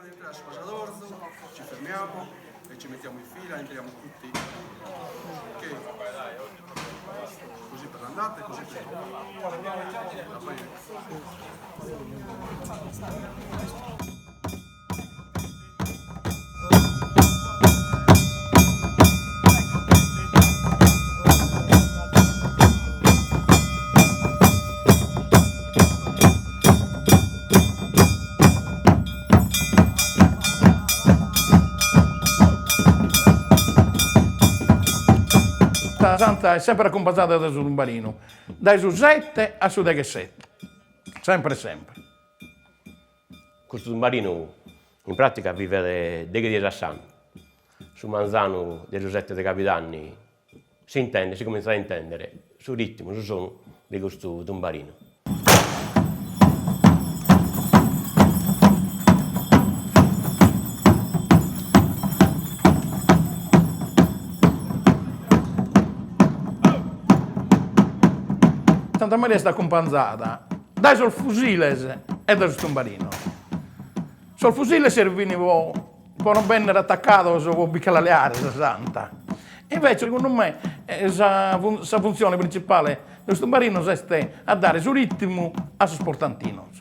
Prima di entrare a su pasadorzu ci fermiamo e ci mettiamo in fila, entriamo tutti, ok? Così per l'andata e così per la bene. Sa Santa est sempre acumpanzada dae su tumbarinu, dae su sette a su deghessette, sempre sempre. Custu tumbarinu in pratica vivet deghe dies a s'annu, su manzanu de su sette de cabidanni s'intendet, si comintzat a intendere su ritmu, su sonu de custu tumbarinu. Santa Maria est acumpanzada dae sos fusiles e dae sos tumbarinos. Sos fusiles servin po po non bennere atacados po bi che la leare sa santa. Invece segundu me sa sa funtzione printzipale de sos tumbarinos est a dare su ritmu a sos portantinos.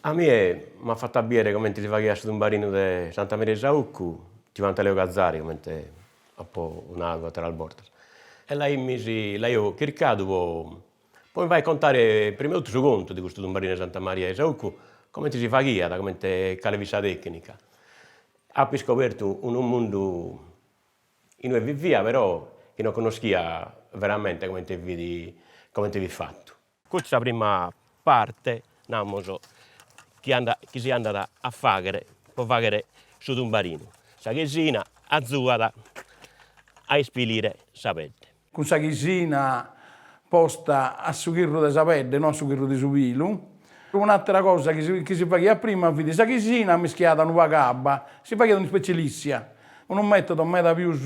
A mie m'at fatu a biere comente si faghiat su tumbarinu de Santa Maria 'e Sauccu tiu Pantaleo Gazzari, comente apo nadu ateras bortas, e l'aimis l'aio chircadu po po mi fagher contare prima 'e totu su contu de custu tumbarinu 'e Santa Maria 'e Sauccu, comente si faghiat, comente cale fit sa tecnica. Apo iscobertu unu mundu inue vivia però chi non connoschia veramente comente fit comente fit fatu. Custa est sa prima parte, namus, chi andat chi si andat a fagher po fagher su tumbarinu. Sa chisina azuat a ispilire sa pedde. Cun sa chisina posta a su chirru de sa pedde, no a su chirru de su pilu. Un'àtera cosa chi si chi si faghiat prima fit sa chisina mischiada unu pagu abba, si faghiat un'ispecie 'e lissia, unu metodo meda pius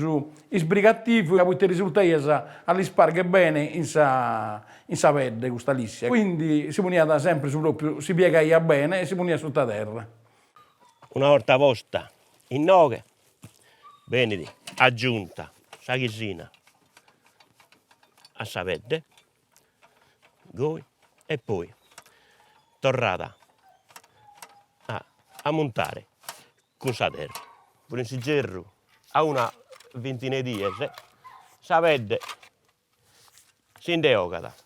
isbrigativu ca poite risultaiat a l'ispargher bene in sa in sa pedde custa lissia, quindi si poniat sempre su propriu, si piegaiat bene e si poniat suta terra. Una 'orta posta inoghe benit aggiunta sa chisina a sa pedde, goi, e poi torrada a ammuntare cun sa terra. Puru in s'igerru a una vintina 'e dies sa pedde si nde 'ogat.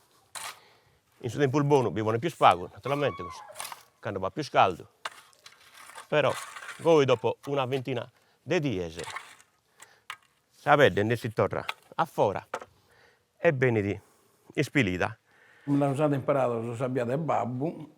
In su tempus bonu bi ponet pius pagu, naturalmente, cando b'at pius caldu, però goi dopo una vintina de dies sa pedde nd'essit torra a fora e benit ispilida. Mi los at imparados sa bia de babbu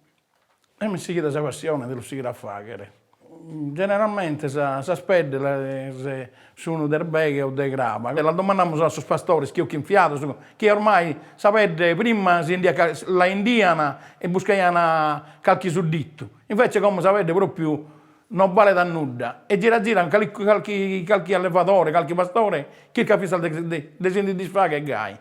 e m'est sighida sa passione de los sighire a faghere. Generalmente sas peddes sun de erbeghe o de craba, las domandamus a sos pastores chi 'ochin fiados, chi ormai sa pedde prima si 'endiat la 'endian e buscaian calchi soddittu, invece como sa pedde propriu non balet a nudda e gira gira calchi calchi allevadore, calchi pastore chircat finzas de de si nde disfagher gai.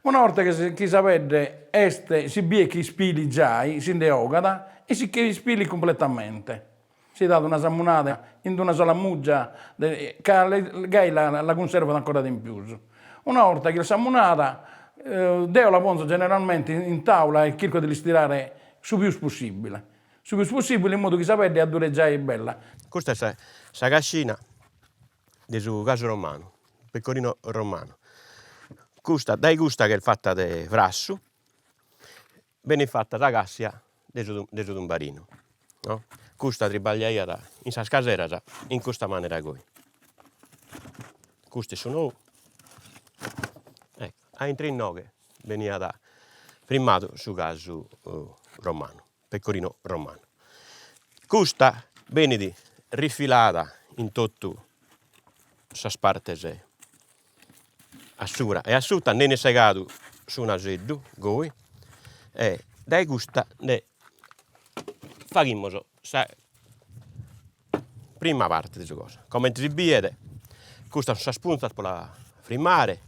Una 'orta chi sa pedde est si biet chi ispilit giai, si nde 'ogat e si che ispilit cumpletamente. Si dat una samunada in d'una salamuggia ca gai la cunservat ancora de in pius. Una 'orta chi est samunada deo la ponzo generalmente in taula e chirco de l'istirare su pius possibile, su pius possibile in modu chi sa pedde adduret giai bella. Custa est sa cascina de su casu romanu, pecorino romano. Custa, dae custa chi est fata de frassu, benit fata sa cassia de su de su tumbarinu, no. Custa tribagliaiat in sas caseras in custa manera goi. Custu est su nou, ecco, a intro inoghe beniat frimmadu su casu romanu. Pecorino romano. Custa benit rifilada in totu sas partes a subra e a suta, nd'enit segadu. su naseddu, goi, e dae custa nde faghimus sa prima parte de su coso. Comente si biet custas sun sas punzas pro la frimmare,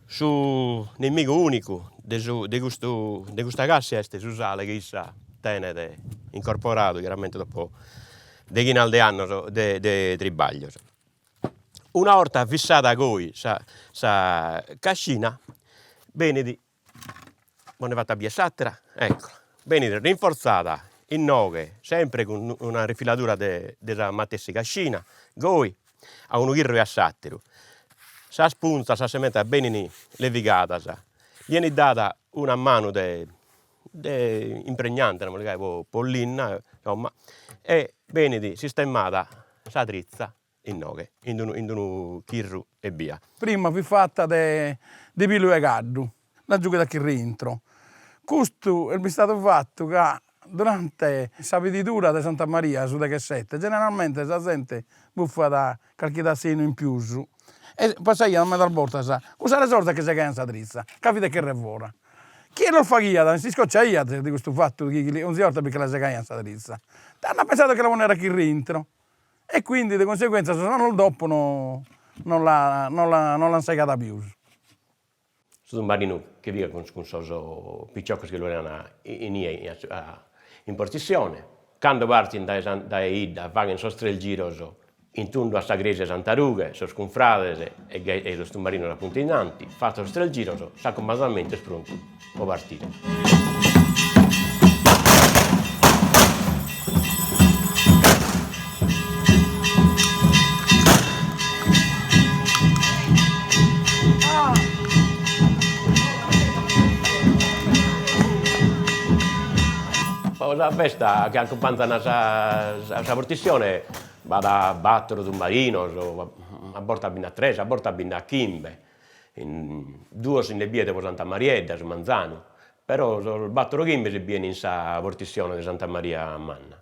su nemigu unicu de su de custu de custa cassia est su sale chi issa tenet incorporadu chiaramente dopo deghinas de annos de de tribaglios. Una 'orta fissada goi sa sa cascina benit Bos nde fatto a bier s'attera, eccola, benit rinforzada inoghe sempre cun una rifiladura de de sa matessi cascina, goi, a unu chirru e a s'atteru, sas punzas, sas sementas benint levigadas, li 'enit dada una manu de de impregnante, naramus gai, po po linna, insomma, e benit sistemada sa trizza inoghe, in d'unu in d'unu chirru ebbia. Prima fit fatta de de pilu 'e caddu, la giughet a chirru intro. Custu est bistadu fattu ca durante sa pedidura de Santa Maria, su deghessette, generalmente sa zente buffat carchi tassa 'e 'inu in pius e passaiat medas bortas cun sa resorza chi segaian sa trizza, ca fit de cherrer fora. Chie los faghiat s'iscocciaiat de custu fattu chi 'onzi 'orta bi che la segaian sa trizza. Tando an pensadu a che la ponner a chirru intro E quindi de conseguenza sos annos dopo no non la non la non l'an segada pius. Su tumbarinu che pigat cun cun sos piciocos chi lu lean inie in protzissione, cando partin dae sa dae 'idda faghen sos tres giros in tundu a sa cresia 'e Santa Rughe, sos cunfrades e e sos tumbarinos a punta innanti, fatos sos tres giros s'accumpanzamentu est prontu po partire. Po sa festa chi acumpanzan sa sa prutissione b'at battor tumbarinos, a bortas bi nd'at tres, a bortas bi nd'at chimbe Duos si nde biet pro Santa Mariedda su manzanu, però sos battor o chimbe si bien in sa portissione de Santa Maria Manna.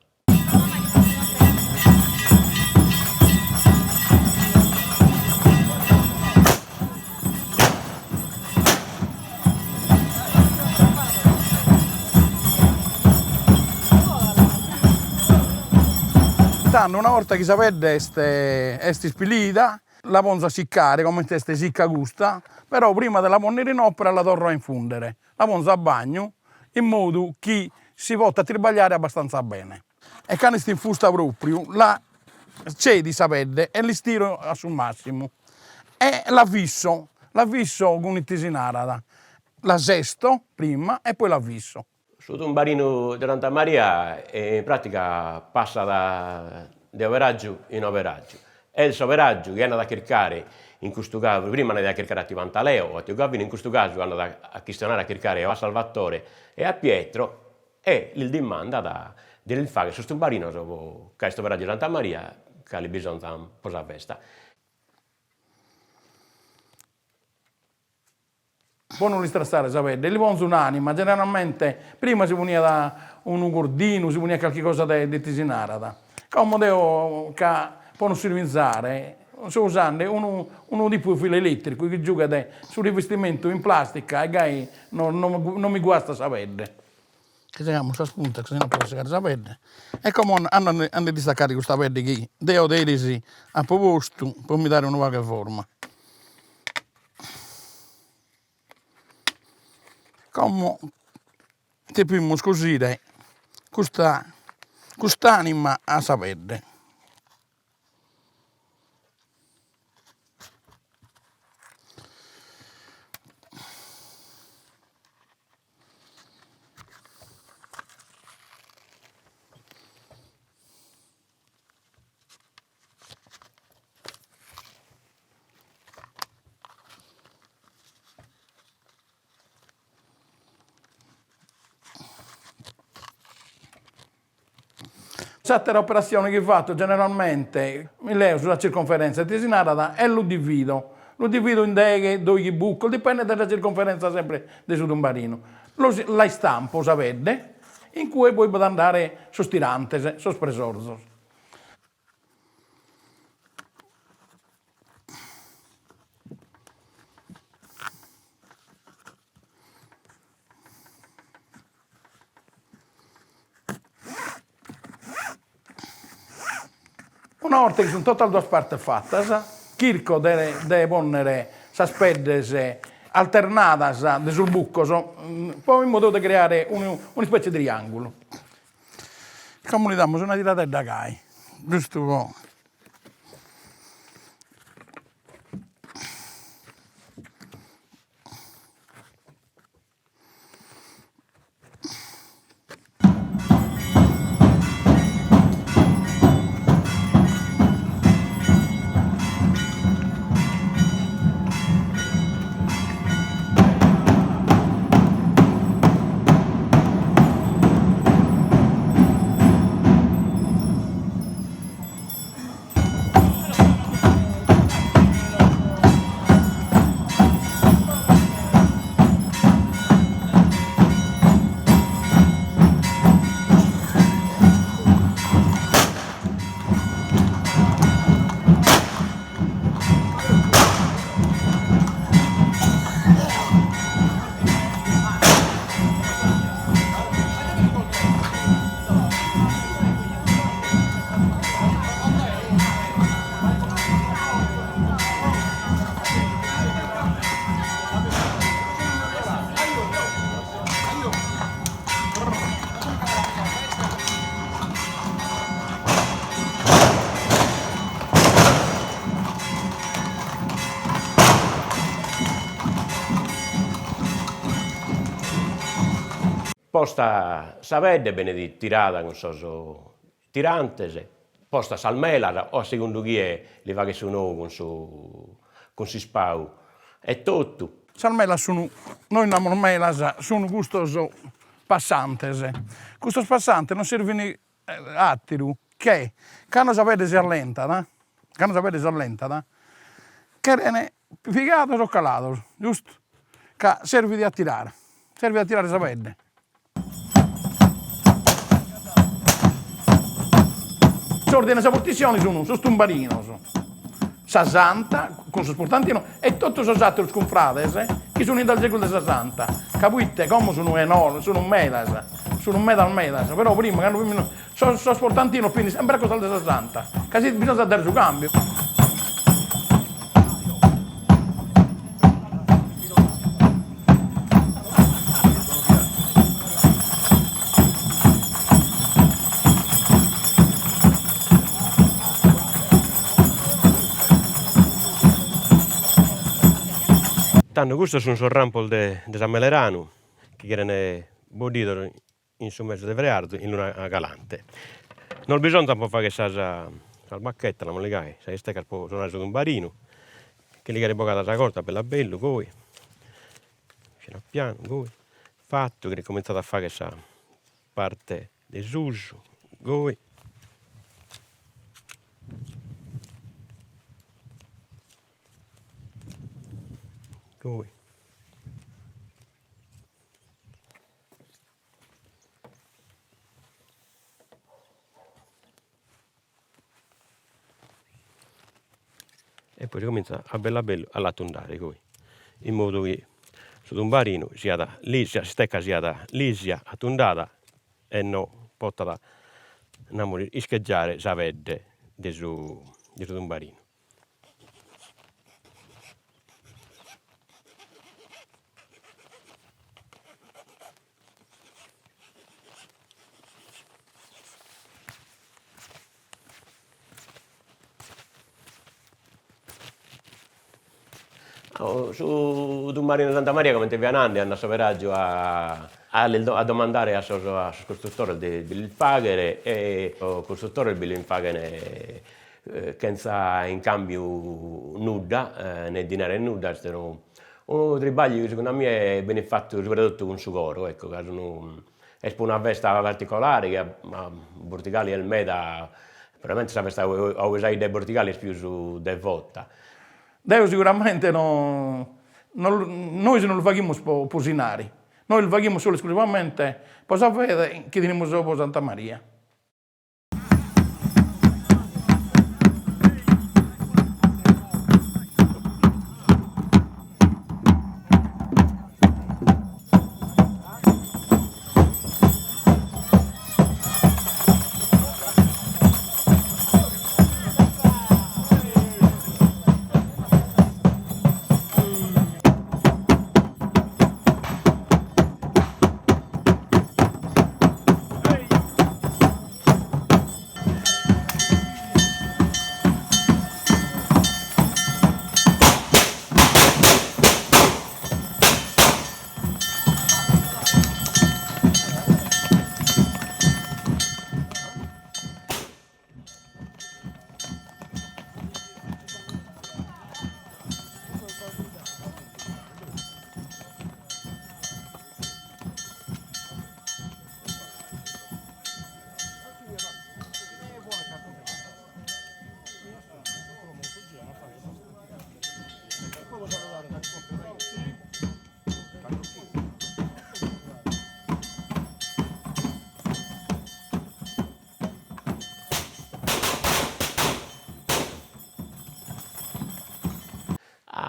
Tando una 'orta chi sa pedde est est ispilida La ponzo a siccare comente est sicca custa, però prima de la ponnere in opera la torro a infundere, la ponzo a bagnu in modu chi si potat tribagliare abbastanza bene. E cando est infusta propriu la cedit sa pedde e l'istiro a su massimu e la fisso, la fisso cun ite si narat, la sesto prima e poi la fisso. Su tumbarinu de Santa Maria in pratica passat de oberaggiu in oberaggiu, est s'oberaggiu chi andat a chircare, in custu casu, prima andaiat a chircare a tiu Pantaleo o a tiu Gavinu, in custu casu andat a chistionare a chircare a Salvatore e a Pietro e lis dimandat de lis fagher sos tumbarinos po ca est oberaggiu de Santa Maria ca li bisonzan po sa festa. Po non l'istratzare sa pedde, li ponzo un'anima, generalmente prima si poniat unu cordinu, si poniat carchi cosa de ite si narat, como deo ca po non s'irminzare so usande unu unu tipu 'e filu elettricu chi giughet su rivestimentu in plastica e gai non non mi guastat sa pedde. Che segamus sas puntas ca si no podet segare sa pedde e como ando a nde distaccare custa pedde chi deo deris apo postu po mi dare unu pagu 'e forma. Como depimus cosire custa cust'anima a sa pedde. S'atera operatzione chi fatto generalmente mi leo sa circonferenza ite si narat e lu divido, lu divido in deghe doighi bucos, dipendet dae sa circonferenza sempre de su tumbarinu, la istampo sa pedde in cue poi podet andare sos tirantes, sos presorzos. Una 'orta chi sun totas duas partes fatas, chirco de de ponnere sas peddes alternadas de sos bucos po in modu de creare unu un'ispetzie de triangulu. Como li damus una tiradedda gai, giustu po Posta sa pedde benit tirada cun sos tirantes, posta sas melas o a segundu chie li faghet su nou cun su cun s'ispau e totu. Sas melas sun, nois namus melas, sun custos passantes, custos passantes non servin atteru che cando sa pedde si allentat, cando sa pedde si allentat, cheren pigados o calados, giustu, ca servit a tirare, servit a tirare sa pedde. S'ordine 'e sa purtissione sun sos tumbarinos, sa Santa cun sos portantinos e totu sos ateros cunfrades chi sun in dae segus de sa Santa, ca poite como sun enormes, sun medas, sun medas medas, però prima cando fimus sos sos portantinos fin sempre a costadu de sa Santa, ca si bisonzat a dare su cambiu. Tando custos sun sos rampos de de sa Meleranu chi cheren boddidos in su mese de frearzu in luna calante. Nos bisonzat po fagher sas sas bacchettas, namus gai, sas istecas po sonare su tumbarinu, chi li cheret bogada sa corza bellu a bellu goi, pianu a pianu goi, fatu cheret cominzadu a fagher sa parte de susu, goi. Goi. E poi si cominzat a bellu a bellu a l'atundare goi, in modu chi su tumbarinu siat lisia, s'istecca siat lisia, atundada e no potat, namus, ischeggiare sa pedde de su de su tumbarinu. Su tumbarinu 'e Santa Maria comente fia nande andat a s'operaju a a lis a domandare a sos a sos costrutores de bi lis fagher e sos costrutores bi lis faghen chentza in cambiu nudda, ne dinari ne nudda, est unu unu tribagliu chi segundu a mie benit fatu subra totu cun su coro, ecco, ca sun est po una festa particolare chi a Bortigali est meda, veramente sa festa a ue sa 'idda 'e Bortigali est pius devota. Deo siguramente no nois non lu faghimus po po s'inari, nois lu faghimus solu esclusivamente po sa fede chi tenimus po Santa Maria.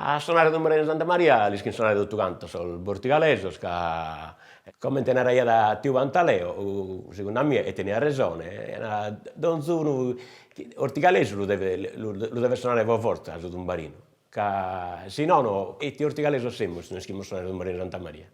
A sonare tumbarinu 'e Santa Maria l'ischin sonare totu cantos sos bortigalesos ca comente naraiat tiu Pantaleo, segundu a mie, e teniat resone, narat donzunu ortigalesu lu devet lu devet sonare pro fortza su tumbarinu, ca si nono ite ortigalesos semus si no ischimus sonare tumbarinu 'e Santa Maria.